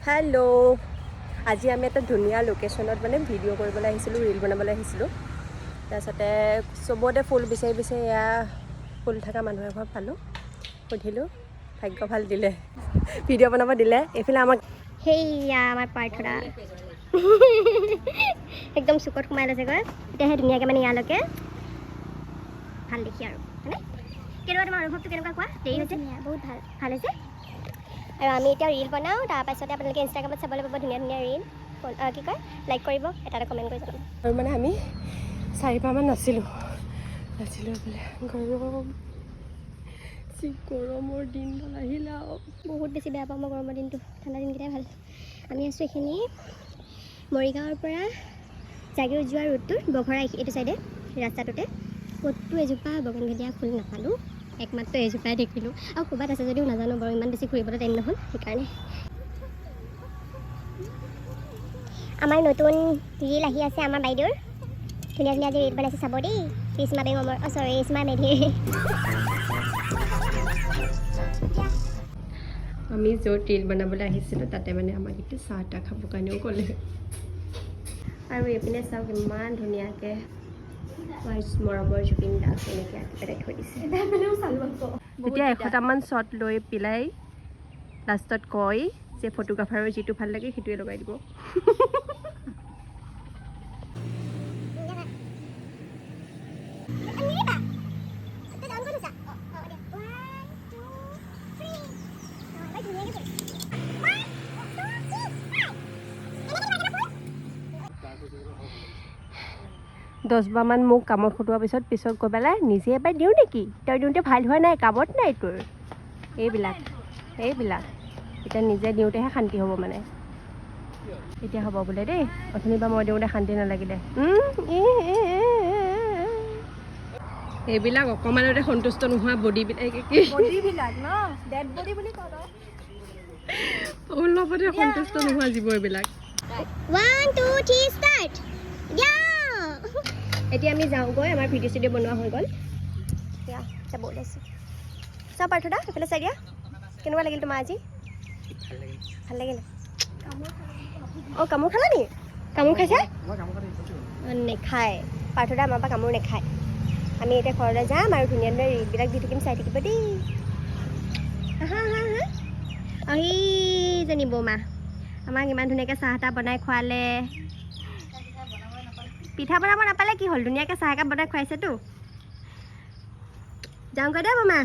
Hello', আজি আমি এটা ধুনীয়া লোকেশ্যনত মানে ভিডিঅ' কৰিবলৈ আহিছিলোঁ, ৰিল বনাবলৈ আহিছিলোঁ। তাৰপিছতে চবতে ফুল বিচাৰি বিচাৰি এয়া ফুল থকা মানুহ এঘৰ পালোঁ, সুধিলোঁ, ভাগ্য ভাল দিলে, ভিডিঅ' বনাব দিলে। এইফালে আমাক সেইয়া আমাৰ পাৰ্থদা একদম চুকত সোমাই লৈছেগৈ। এতিয়া সেই ধুনীয়াকৈ মানে ইয়ালৈকে ভাল দেখি আৰু হয়নে? কেনেকুৱা তোমাৰ অনুভৱটো কেনেকুৱা কোৱা? দেৰি হৈছে, বহুত ভাল ভাল হৈছে। আৰু আমি এতিয়া ৰিল বনাওঁ, তাৰপাছতে আপোনালোকে ইনষ্টাগ্ৰামত চাবলৈ পাব ধুনীয়া ধুনীয়া ৰিল। কি কয়, লাইক কৰিব, এটা এটা কমেণ্ট কৰি জনাব। আৰু মানে আমি 4 পাহমান নাছিলোঁ নাছিলোঁ বোলে। গৰম, যি গৰমৰ দিনডাল আহিলে আৰু। বহুত বেছি বেয়া পাওঁ মই গৰমৰ দিনটো, ঠাণ্ডা দিনকেইটাই ভাল। আমি আছোঁ এইখিনি মৰিগাঁৱৰ পৰা জাগীৰোড যোৱা ৰোডটোৰ বঘৰা এইটো চাইডে ৰাস্তাটোতে। ক'তো এজোপা বগেনভেলিয়া ফুল নাপালোঁ, একমাত্ৰ এজোপাই দেখিলোঁ। আৰু ক'ৰবাত আছে যদিও নাজানো বাৰু, ইমান বেছি ঘূৰিবলৈ টাইম নহ'ল সেইকাৰণে। আমাৰ নতুন ৰিল আহি আছে, আমাৰ বাইদেউৰ ধুনীয়া ধুনীয়া আজি ৰিল বনাইছে, চাব দেই। ৰিশ্মা বেগমৰ, অ' চৰি, ৰিশ্মা মেধিৰ। আমি য'ত ৰিল বনাবলৈ আহিছিলোঁ, তাতে মানে আমাক এতিয়া চাহ তাহ খাবৰ কাৰণেও ক'লে। আৰু এইপিনে চাওক, ইমান ধুনীয়াকৈ আমাৰ মৰমৰ জুবিন দাক এনেকৈ আঁকি পেলাই থৈ দিছে। এতিয়া 100টামান শ্বট লৈ পেলাই লাষ্টত কয় যে ফটোগ্ৰাফাৰৰ যিটো ভাল লাগে সেইটোৱে লগাই দিব। 10বাৰমান মোক কামত খটোৱাৰ পিছত পিছত গৈ পেলাই নিজে এবাৰ দিওঁ নেকি, তই দিওঁতে ভাল হোৱা নাই, কামত নাই তোৰ, এইবিলাক এইবিলাক। এতিয়া নিজে দিওঁতেহে শান্তি হ'ব মানে। এতিয়া হ'ব বোলে দেই, অথনিৰ পৰা মই দিওঁতে শান্তি নালাগিলে। ই, ই, ই, ই, ই। এইবিলাক অকণমানতে সন্তুষ্ট নোহোৱা বডিবিলাক কি বডিবিলাক ন ডেড বডি বুলি কওঁ তই। অলপতে সন্তুষ্ট নোহোৱা জীৱ এইবিলাক। 1, 2, 3, start. এতিয়া আমি যাওঁগৈ, আমাৰ ভিডিঅ' চিডিঅ' বনোৱা হৈ গ'ল। এতিয়া যাব ওলাইছোঁ। চাওঁ পাৰ্থদা, সেইফালে চাই দিয়া, কেনেকুৱা লাগিল তোমাৰ আজি? ভাল লাগিল। অঁ, কামোৰ খালা নি? কামোৰ খাইছা? অঁ, নেখায় পাৰ্থদা, আমাৰ পৰা কামোৰ নেখায়। আমি এতিয়া ঘৰলৈ যাম আৰু ধুনীয়া ধুনীয়া ৰিলবিলাক দি থাকিম, চাই থাকিব দেই। আহা আহা আহা। অঁ, সেইজনী বৌমা আমাক ইমান ধুনীয়াকৈ চাহ তাহ বনাই খোৱালে। পিঠা বনাব নাপালে কি হ'ল, ধুনীয়াকৈ চাহ একাপ বনাই খুৱাইছেতো। যাওঁগৈ দেই বৌমা।